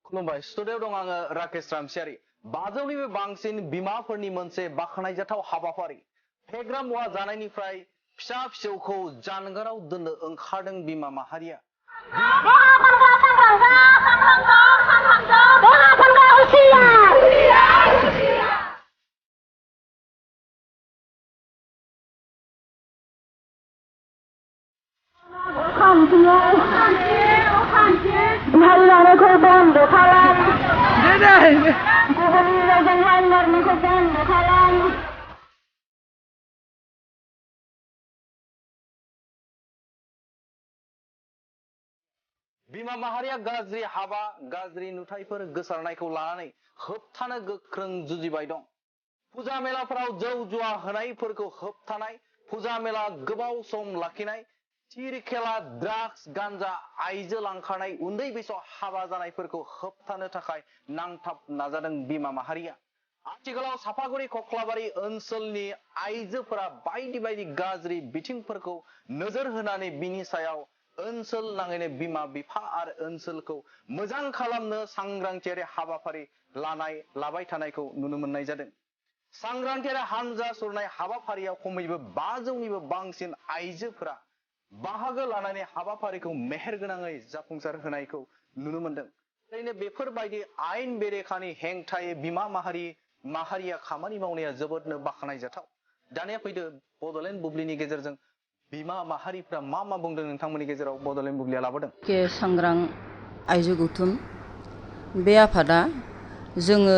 खुलुमबाय स्टुडिअ'आव दं आङो राकेश रामसियारि बाजौनिबो बांसिन बिमाफोरनि मोनसे बाखनायजाथाव हाबाफारि फेग्रा मुवा जानायनिफ्राय फिसा फिसौखौ जानगाराव दोननो ओंखारदों बिमा माहारिया बिमा माहारिया गाज्रि हाबा गाज्रि नुथायफोर गोसारनायखौ लानानै होबथानो गोख्रों जुजिबाय दं फुजा मेलाफोराव जौ जुवा होनायफोरखौ होबथानाय फुजा मेला गोबाव सम लाखिनाय थिर खेला ड्राग्स गान्जा आइजो लांखारनाय उन्दै बैसोआव हाबा जानायफोरखौ होबथानो थाखाय नांथाब नाजादों बिमा माहारिया आथिखालाव सापागुरि कक्लाबारि ओनसोलनि आइजोफोरा बायदि बायदि गाज्रि बिथिंफोरखौ नोजोर होनानै बिनि सायाव ओनसोल नाङैनो बिमा बिफा आरो ओनसोलखौ मोजां खालामनो सांग्रांथियारि हाबाफारि लाबाय थानायखौ नुनो मोननाय जादों सांग्रांथियारि हानजा सुरनाय हाबाफारियाव खमैबो 500निबो बांसिन आइजोफोरा बाहागो लानानै हाबाफारिखौ मेहेरगोनाङै जाफुंसार होनायखौ नुनो मोनदों ओरैनो बेफोरबायदि आयेन बेरेखानि हेंथायै बिमा माहारिया खामानि मावनाया जोबोदनो बाखनायजाथाव दानिया फैदो बड'लेण्ड बुब्लिनि गेजेरजों बिमा माहारिफ्रा मा बुंदों नोंथांमोननि गेजेराव बड'लेण्ड बुब्लिया लाबोदों सांग्रां आइजो गौथुम बे आफादा जोङो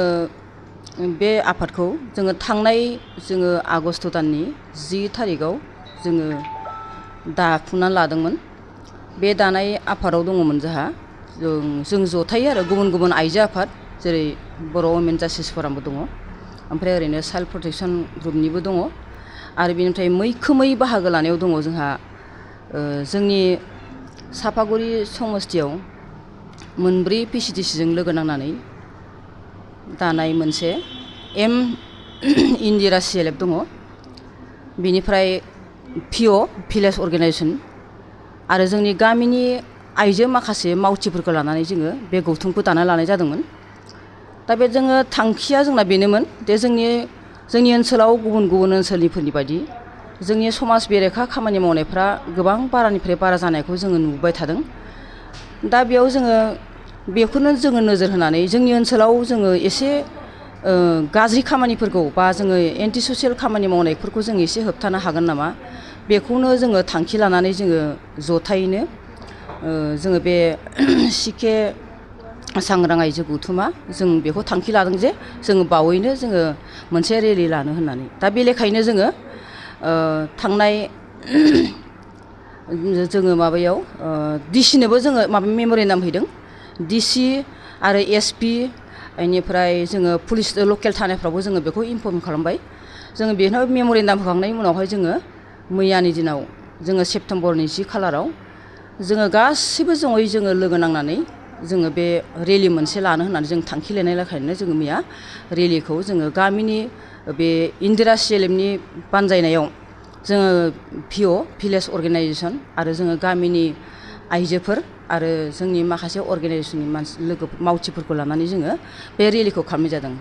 बे आफादखौ जोङो थांनाय आगस्ट दाननि 10 थारिखआव जोङो दाफुंनानै लादोंमोन बे दानाय आफादाव दङमोन जोंहा जों जथायै आरो गुबुन गुबुन आइजो आफाद जेरै बर' वमेन जास्टिस फरामबो दङ ओमफ्राय ओरैनो चाइल्ड प्रटेक्शन ग्रुपनिबो दङ आरो बेनिफ्राय मैखोमै बाहागो लानायाव दङ जोंहा जोंनि सापागुरि समस्तियाव मोनब्रै पिसिडिसिजों लोगो नांनानै दानाय मोनसे एम इन्दिरा CLF दङ बेनिफ्राय PO भिलेज अर्गेनाइजेसन आरो जोंनि गामिनि आइजो माखासे मावथिफोरखौ लानानै जोङो बे गौथुमखौ दाना लानाय जादोंमोन दा बे जोङो थांखिया जोंना बेनोमोन दे जोंनि ओनसोलाव गुबुन गुबुन ओनसोलनिफोरनि बायदि जोंनि समाज बेरेखा खामानि मावनायफ्रा गोबां बारानिफ्राय बारा जानायखौ जोङो नुबाय थादों दा बेयाव जोङो बेखौनो जोङो नोजोर होनानै जोंनि ओनसोलाव जोङो एसे गाज्रि खामानिफोरखौ बा जोङो एन्टि ससियेल खामानि मावनायफोरखौ जों एसे होबथानो हागोन नामा बेखौनो जोङो थांखि लानानै जोङो जथायैनो जोङो बे सिके सांग्रां आइजो गौथुमा जों बेखौ थांखि लादों जे जोङो बावैनो जोङो मोनसे रेलि लानो होननानै दा बे लेखायैनो जोङो थांनाय जोङो माबायाव डिसिनोबो जोङो मेम'रेन्डाम हैदों डिसि आरो SP बेनिफ्राय जोङो पुलिस लकेल थानायफ्रावबो जोङो बेखौ इनफर्म खालामबाय जोङो बेनाव मेम'रेन्डाम होखांनायनि उनावहाय जोङो मैयानि दिनाव जोङो सेप्तेम्बरनि 10 खालाराव जोङो गासिबो जयै जोङो लोगो नांनानै जोङो बे रेलि मोनसे लानो होननानै जों थांखि लानाय लेखायैनो जोङो मैया रेलिखौ जोङो गामिनि बे इन्दिरा CLFनि बानजायनायाव जोङो PO भिलेज अर्गेनाइजेसन आरो जोङो गामिनि आइजोफोर आरो जोंनि माखासे अर्गेनाइजेसननि मावथिफोरखौ लानानै जोङो बे रेलिखौ खालामनाय जादों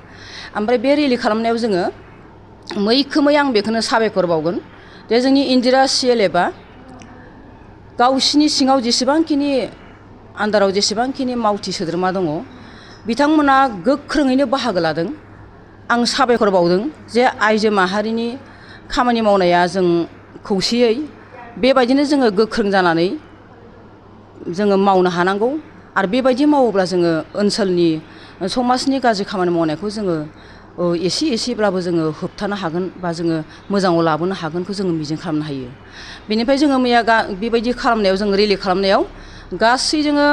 ओमफ्राय बे रेलि खालामनायाव जोङो मैखोमै आं बेखौनो साबायखर बावगोन जे जोंनि इन्दिरा CLFआ गावसिनि सिङाव जेसेबांखिनि आन्दाराव जेसेबांखिनि मावथि सोद्रोमा दङ बिथांमोना गोख्रोङैनो बाहागो लादों आं साबायखर बावदों जे आइजो माहारिनि खामानि मावनाया जों खौसेयै बेबायदिनो जोङो गोख्रों जानानै जोङो मावनो हानांगौ आरो बेबायदि मावोब्ला जोङो ओनसोलनि समाजनि गाज्रि खामानि मावनायखौ जोङो एसेब्लाबो जोङो होबथानो हागोन बा जोङो मोजाङाव लाबोनो हागोनखौ जोङो मिजिं खालामनो हायो बेनिफ्राय जोङो मैया बेबायदि खालामनायाव जों रेलि खालामनायाव गासै जोङो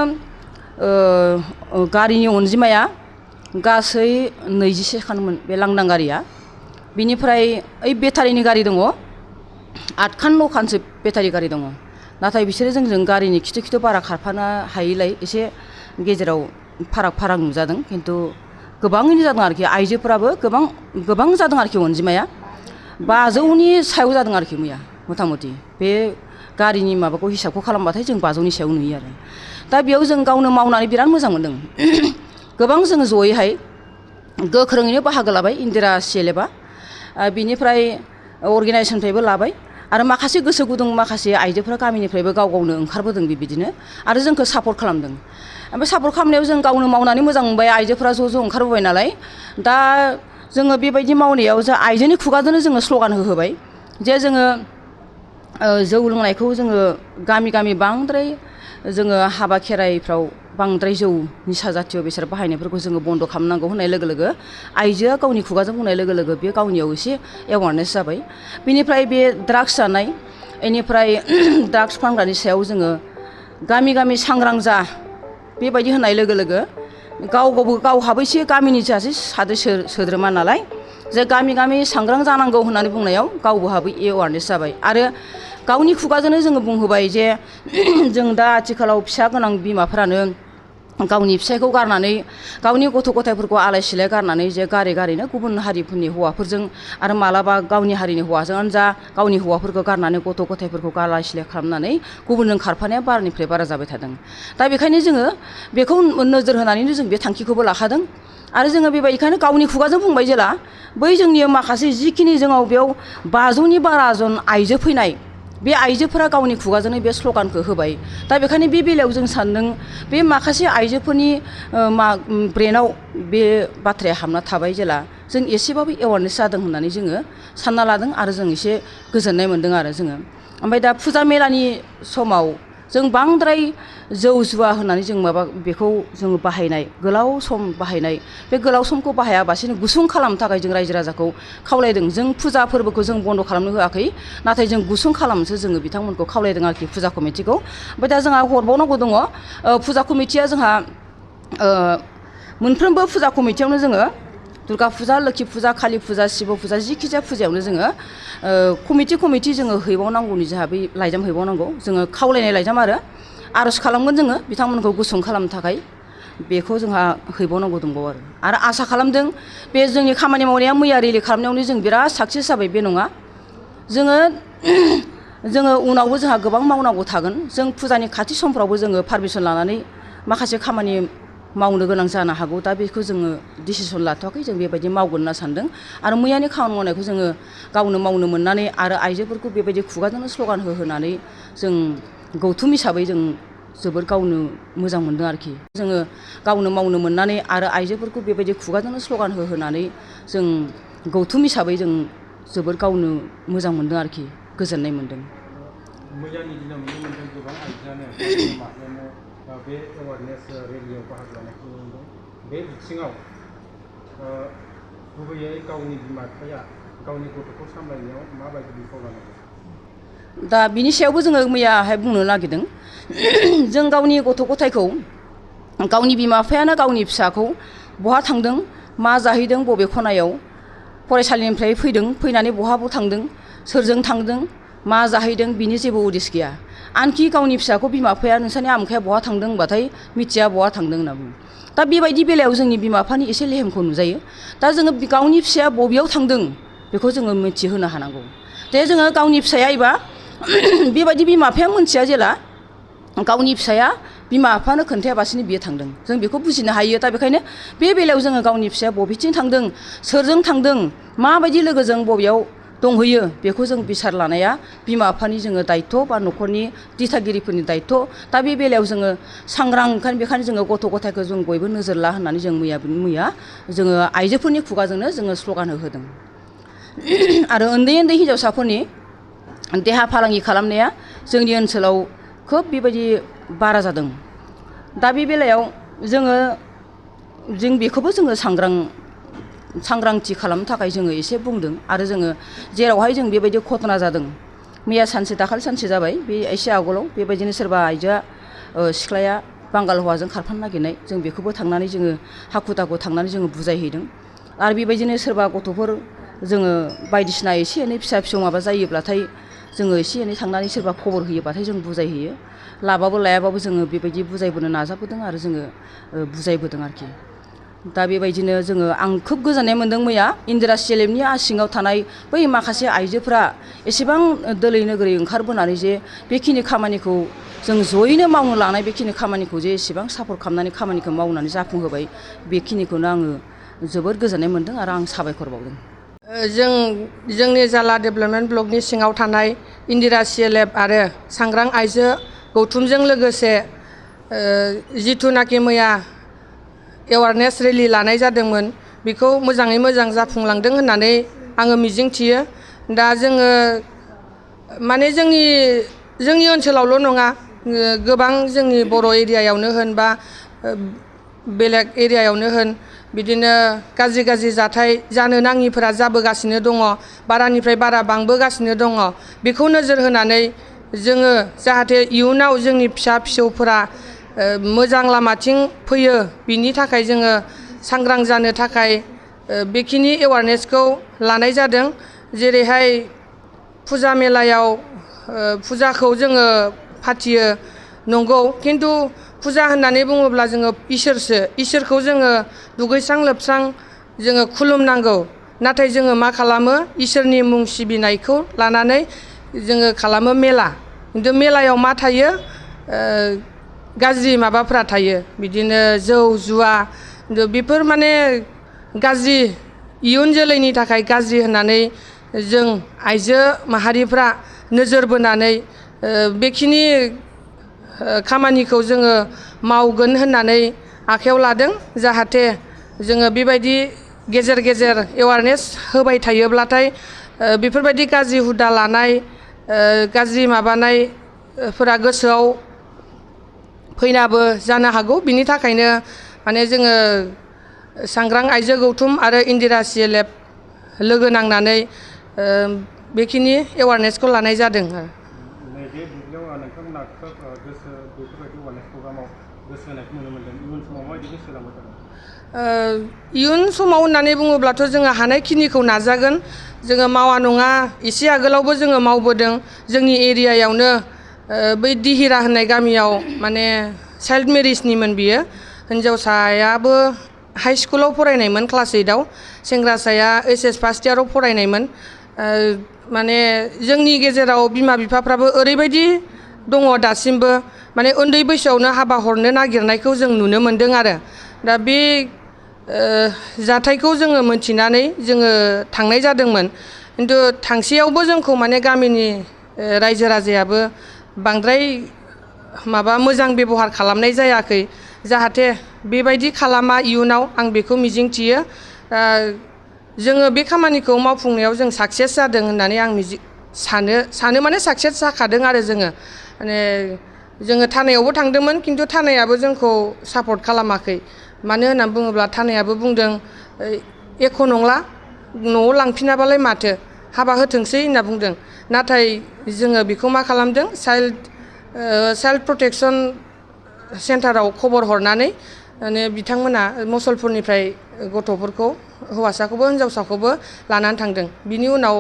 गारिनि अनजिमाया गासै 26 खानमोन बे लांदां गारिया बिनिफ्राय ओइ बेटारिनि गारि दङ 8 खान 9 खानसो बेटारि गारि दङ नाथाय बिसोरो जोंजों गारिनि खिथु बारा खारफानो हायैलाय एसे गेजेराव फाराग नुजादों खिन्थु गोबाङैनो जादों आरोखि आइजोफोराबो गोबां जादों आरोखि अनजिमाया 500नि सायाव जादों आरोखि मैया मथा मथि बे गारिनि माबाखौ हिसाबखौ खालामबाथाय जों 500नि सायाव नुयो आरो दा बेयाव जों गावनो मावनानै बिराद मोजां मोनदों गोबां जोङो जयैहाय गोख्रोङैनो बाहागो लाबाय इन्दिरा CLF आ बिनिफ्राय अर्गेनाइजेसननिफ्रायबो लाबाय आरो माखासे गोसो गुदुं माखासे आइजोफोरा गामिनिफ्रायबो गाव गावनो ओंखारबोदों बेबायदिनो आरो जोंखौ सापर्ट खालामदों। ओमफ्राय सापर्ट खालामनायाव जों गावनो मावनानै मोजां मोनबाय आइजोफोरा ज' ओंखारबोबाय नालाय दा जोङो बेबायदि मावनायाव जों आइजोनि खुगाजोंनो जोङो स्ल'गान होबाय जे जोङो जौ लोंनायखौ जोङो गामि गामि बांद्राय जोङो हाबा खेराइफ्राव बांद्राय जौ निसा जातीय बेसाद बाहायनायफोरखौ जोङो बन्द' खालामनांगौ होननाय लोगो लोगो आइजोआ गावनि खुगाजों बुंनाय लोगो लोगो बे गावनियाव एसे एवारनेस जाबाय। बिनिफ्राय बे ड्राग्स जानाय बेनिफ्राय ड्राग्स फानग्रानि सायाव जोङो गामि गामि सांग्रां जा बेबायदि होननाय लोगो लोगो गावहाबो एसे गामिनि सासे सोद्रोमा नालाय जे गामि गामि सांग्रां जानांगौ होननानै बुंनायाव गावहाबो एवारनेस जाबाय आरो गावनि खुगाजोंनो जोङो बुंहोबाय जे जों दा आथिखालाव फिसा गोनां बिमाफोरानो गावनि फिसायखौ गारनानै गावनि गथ' गथायफोरखौ आलाय सिलाय गारनानै जे गारैनो गुबुन हारिफोरनि हौवाफोरजों आरो मालाबा गावनि हारिनि हौवाजोंनो जा गावनि हौवाफोरखौ गारनानै गथ' गथायफोरखौ आलाय सिलाय खालामनानै गुबुनजों खारफानाया बारानिफ्राय बारा जाबाय थादों। दा बेखायनो जोङो बेखौ नोजोर होनानैनो जों बे थांखिखौबो लाखादों आरो जोङो बेबायदिखायनो गावनि खुगाजों बुंबाय जेला बै जोंनि माखासे जिखिनि जोंनाव बेयाव 500नि बारा जन आइजो फैनाय बे आइजोफोरा गावनि खुगाजोंनो बे स्ल'गानखौ होबाय। दा बेखायनो बे बेलायाव जों सानदों बे माखासे आइजोफोरनि ब्रेनाव बे बाथ्राया हाबना थाबाय जेला जों एसेबाबो एवारनेस जादों होननानै जोङो सानना लादों आरो जों एसे गोजोननाय मोनदों आरो जोङो। ओमफ्राय दा फुजा मेलानि समाव जों बांद्राय जौ जुवा होननानै जों बेखौ जोङो बाहायनाय गोलाव सम बाहायनाय बे गोलाव समखौ बाहायाबासिनो गुसुं खालामनो थाखाय जों रायजो राजाखौ खावलायदों। जों फुजा फोरबोखौ जों बन्द' खालामनो होआखै नाथाय जों गुसुं खालामनोसो जोङो बिथांमोनखौ खावलायदों आरोखि फुजा कमिटिखौ। ओमफ्राय दा जोंहा हरबावनांगौ दङ फुजा कमिटिया जोंहा मोनफ्रोमबो फुजा कमिटियावनो जोङो दुर्गा फुजा लोखि फुजा कालि फुजा शिब फुजा जिखिजाया फुजायावनो जोङो कमिटि जोङो हैबावनांगौनि जोंहा बै लाइजाम हैबावनांगौ जोङो खावलायनाय लाइजाम आरो आर'ज खालामगोन जोङो बिथांमोनखौ गुसुं खालामनो थाखाय बेखौ जोंहा हैबावनांगौ दंबावो आरो आसा खालामदों बे जोंनि खामानि मावनाया मैया रिलि खालामनायावनो जों बिराद साक्सेस जाबाय बे नङा जोङो उनावबो जोंहा गोबां मावनांगौ थागोन। जों फुजानि खाथि समफ्रावबो जोङो पारमिसन लानानै माखासे खामानि मावनो गोनां जानो हागौ दा बेखौ जोङो डिसिसन लाथ'वाखै जों बेबायदि मावगोन होनना सानदों आरो मैयानि खामानि मावनायखौ जोङो गावनो मावनो मोननानै आरो आइजोफोरखौ बेबायदि खुगाजोंनो स्ल'गान होनानै जों गौथुम हिसाबै जों जोबोर गावनो मोजां मोनदों आरोखि जोङो गावनो मावनो मोननानै आरो आइजोफोरखौ बेबायदि खुगाजोंनो स्ल'गान होनानै जों गौथुम हिसाबै जों जोबोर गावनो मोजां मोनदों आरोखि गोजोननाय मोनदों। मैयानि दिनाव नुनो मोनदों गोबां आइजोआनो माहारियानो बे एवारनेस रेलियाव बाहागो लानायखौ नुनो मोनदों। बे बिथिङाव गुबैयै गावनि बिमा बिफाया गावनि गथ'खौ सामलायनायाव माबायदि बिफाव लानांगौ? दा बिनि सायावबो जोङो मैयाहाय बुंनो नागिरदों जों गावनि गथ' गथायखौ गावनि बिमा बिफायानो गावनि फिसाखौ बहा थांदों मा जाहैदों बबे खनायाव फरायसालिनिफ्राय फैनानै बहा थांदों सोरजों थांदों मा जाहैदों बिनि जेबो उदिस गैया। आनखि गावनि फिसाखौ बिमा बिफाया नोंसोरनि आमोखाया बहा थांदों होनबाथाय मिथिया बहा थांदों होनना बुङो। दा बेबायदि बेलायाव जोंनि बिमा बिफानि एसे लेहेमखौ नुजायो। दा जोङो गावनि फिसाया बबेयाव थांदों बेखौ जोङो मिथिहोनो हानांगौ। दे जोङो गावनि फिसाया एबा बेबायदि बिमा बिफाया मोनथिया जेला गावनि फिसाया बिमा बिफानो खोन्थायाबासिनो बियो थांदों जों बेखौ बुजिनो हायो। दा बेखायनो बे बेलायाव जोङो गावनि फिसाया बबेथिं थांदों सोरजों थांदों माबायदि लोगोजों बबेयाव दंहैयो बेखौ जों बिसार लानाया बिमा बिफानि जोङो दायित्व बा न'खरनि दिथागिरिफोरनि दायित्व। दा बे बेलायाव जोङो सांग्रां बेखायनो जोङो गथ' गथायखौ जों बयबो नोजोर ला होननानै जों मैया जोङो आइजोफोरनि खुगाजोंनो जोङो स्ल'गान होदों। आरो उन्दै हिन्जावसाफोरनि देहा फालांगि खालामनाया जोंनि ओनसोलाव खोब बेबायदि बारा जादों। दा बे बेलायाव जों बेखौबो जोङो सांग्रांथि खालामनो थाखाय जोङो एसे बुंदों आरो जोङो जेरावहाय जों बेबायदि घटना जादों मैया सानसे दाखालि सानसे जाबाय बे एसे आगोलाव बेबायदिनो सोरबा आइजोआ सिख्लाया बांगाल हौवाजों खारफानो नागिरनाय जों बेखौबो थांनानै जोङो हाखु दाखु थांनानै जोङो बुजायहैदों। आरो बेबायदिनो सोरबा गथ'फोर जोङो बायदिसिना एसे एनै फिसा फिसौ माबा जायोब्लाथाय जोङो एसे एनै थांनानै सोरबा खबर होयोबाथाय जों बुजायहैयो। लाबाबो लायाबाबो जोङो बेबायदि बुजायबोनो नाजाबोदों आरो जोङो बुजायबोदों आरोखि। दा बेबायदिनो जोङो आं खोब गोजोननाय मोन्दों मैया इन्दिरा CLFनि सिङाव थानाय बै माखासे आइजोफोरा एसेबां दोलै नोगोरै ओंखारबोनानै जे बेखिनि खामानिखौ जों जयैनो मावनो लानाय बेखिनि खामानिखौ जे एसेबां सापर्ट खालामनानै खामानिखौ मावनानै जाफुंहोबाय बेखिनिखौनो आङो जोबोद गोजोननाय मोन्दों आरो आं साबायखर बावदों। जोंनि जाला डेभेलपमेन्ट ब्लकनि सिङाव थानाय इन्दिरा CLF आरो सांग्रां आइजो गौथुमजों लोगोसे जिथुनाखि मैया एवारनेस रेलि लानाय जादोंमोन बेखौ मोजाङै मोजां जाफुंलांदों होननानै आङो मिजिंथियो। दा जोङो माने जोंनि ओनसोलावल' नङा गोबां जोंनि बर' एरियायावनो होन बा बेलेग एरियायावनो होन बिदिनो गाज्रि जाथाय जानो नाङिफोरा जाबोगासिनो दङ, बारानिफ्राय बारा बांबोगासिनो दङ। बेखौ नोजोर होनानै जोङो जाहाथे इयुनाव जोंनि फिसा फिसौफोरा मोजां लामाथिं फैयो बिनि थाखाय जोङो सांग्रां जानो थाखाय बेखिनि एवारनेसखौ लानाय जादों। जेरैहाय फुजा मेलायाव फुजाखौ जोङो फाथियो नंगौ, खिन्थु फुजा होननानै बुङोब्ला जोङो इसोरखौ जोङो दुगैस्रां लोबस्रां जोङो खुलुमनांगौ। नाथाय जोङो मा खालामो इसोरनि मुं सिबिनायखौ लानानै जोङो खालामो मेला। खिन्थु मेलायाव मा थायो गाज्रि माबाफ्रा थायो बिदिनो जौ जुवा बेफोर माने गाज्रि इयुन जोलैनि थाखाय गाज्रि होननानै जों आइजो माहारिफ्रा नोजोर बोनानै बेखिनि खामानिखौ जोङो मावगोन होननानै आखायाव लादों। जाहाथे जोङो बेबायदि गेजेर गेजेर एवारनेस होबाय थायोब्लाथाय बेफोरबायदि गाज्रि हुदा लानाय गाज्रि माबानायफोरा गोसोआव फैनाबो जानो हागौ। बिनि थाखायनो माने जोङो सांग्रां आइजो गौथुम आरो इन्दिरा CLF लोगो नांनानै बेखिनि एवारनेसखौ लानाय जादों। नैबे बुब्लियाव नोंथांमोना खोब बेफोरबायदि एवारनेस प्रग्रामाव गोसो होनायखौ नुनो मोनदों। इयुन समाव माबायदि गोसो होलांबाय थागोन? इयुन समाव होननानै बुङोब्लाथ' जोङो हानायखिनिखौ नाजागोन। जोङो मावा नङा एसे आगोलावबो जोङो मावबोदों। जोंनि एरियायावनो बै दिहिरा होननाय गामियाव माने चाइल्ड मेरिजनिमोन बियो। हिन्जावसायाबो हाइ स्कुलाव फरायनायमोन क्लास 8आव, सेंग्रासाया HS फार्स्ट इयाराव फरायनायमोन। माने जोंनि गेजेराव बिमा बिफाफ्राबो ओरैबायदि दङ दासिमबो माने उन्दै बैसोआवनो हाबा हरनो नागिरनायखौ जों नुनो मोनदों आरो। दा बे जाथायखौ जोङो मोनथिनानै जोङो थांनाय जादोंमोन। खिन्थु थांसेयावबो जोंखौ माने गामिनि रायजो राजायाबो बांद्राय मोजां बेब'हार खालामनाय जायाखै। जाहाथे बेबायदि खालामा इयुनाव आं बेखौ मिजिंथियो। जोङो बे खामानिखौ मावफुंनायाव जों साक्सेस जादों होननानै आं सानो माने साक्सेस जाखादों आरो जोङो। माने जोङो थानायावबो थांदोंमोन खिन्थु थानायाबो जोंखौ सापर्ट खालामाखै। मानो होननानै बुङोब्ला थानायाबो बुंदों एख' नंला न'आव लांफिनाबालाय माथो हाबा होथोंसै होनना बुंदों। नाथाय जोङो बेखौ मा खालामदों चाइल्ड प्रटेक्सन सेन्टाराव खबर हरनानै माने बिथांमोना मुसलपुरनिफ्राय गथ'फोरखौ हौवासाखौबो हिन्जावसाखौबो लानानै थांदों। बिनि उनाव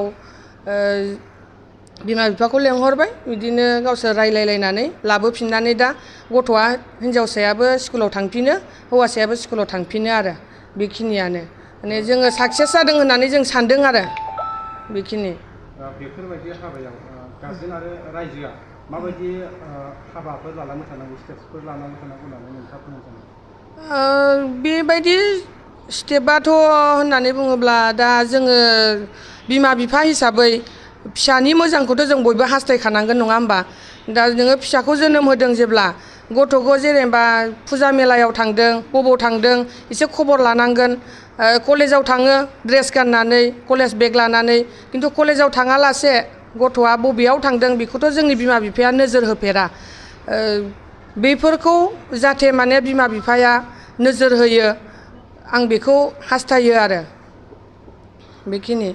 बिमा बिफाखौ लेंहरबाय, बिदिनो गावसोर रायलायलायनानै लाबोफिननानै दा गथ'आ हिन्जावसायाबो स्कुलाव थांफिनो, हौवासायाबो स्कुलाव थांफिनो आरो बेखिनियानो। माने जोङो साक्सेस जादों होननानै जों सानदों आरो बेखिनि। बेफोरबायदि हाबायाव गार्जेन आरो रायजोआ माबायदि हाबाफोर लालांबाय थानांगौ, स्टेप्सफोर लालांबाय थानांगौ होननानै नोंथाङा बुंनो सानो? बेबायदि स्टेपआथ' होननानै बुङोब्ला दा जोङो बिमा बिफा हिसाबै फिसानि मोजांखौथ' जों बयबो हास्थायखानांगोन नङा होमबा। दा नोङो फिसाखौ जोनोम होदों जेब्ला गथ'खौ जेनेबा फुजा मेलायाव थांदों बबाव थांदों एसे खबर लानांगोन। कलेजाव थाङो ड्रेस गाननानै कलेज बेग लानानै, खिन्थु कलेजाव थाङालासे गथ'आ बबेयाव थांदों बेखौथ' जोंनि बिमा बिफाया नोजोर होफेरा। बेफोरखौ जाहाथे माने बिमा बिफाया नोजोर होयो आं बेखौ हास्थायो आरो बेखिनि।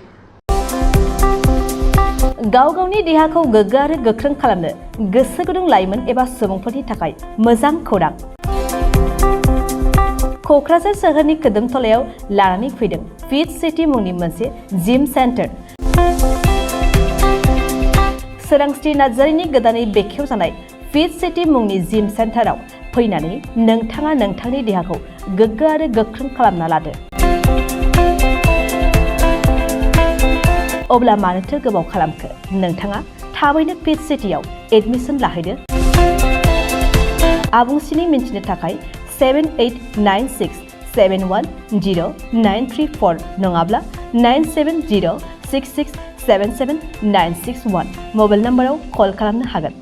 गाव गावनि देहाखौ गोग्गो आरो गोख्रों खालामनो गोसो गुदुं लाइमोन एबा सुबुंफोरनि थाखाय मोजां खौरां। क'क्राझार सोहोरनि खोदोमथलायाव लानानै फैदों फिट सिटी मुंनि मोनसे जिम सेन्टार। सोरांस्रि नार्जारिनि गोदानै बेखेवजानाय फिट सिटी मुंनि जिम सेन्टाराव फैनानै नोंथाङा नोंथांनि देहाखौ गोग्गो आरो गोख्रों खालामना लादो। अब्ला मानोथो गोबाव खालामखो? नोंथाङा थाबैनो फिट सिटियाव एडमिसन लाहैदो। आबुंसिनै मिन्थिनो थाखाय 7896710934 नङाब्ला 9706677961 मबाइल नाम्बाराव कल खालामनो हागोन।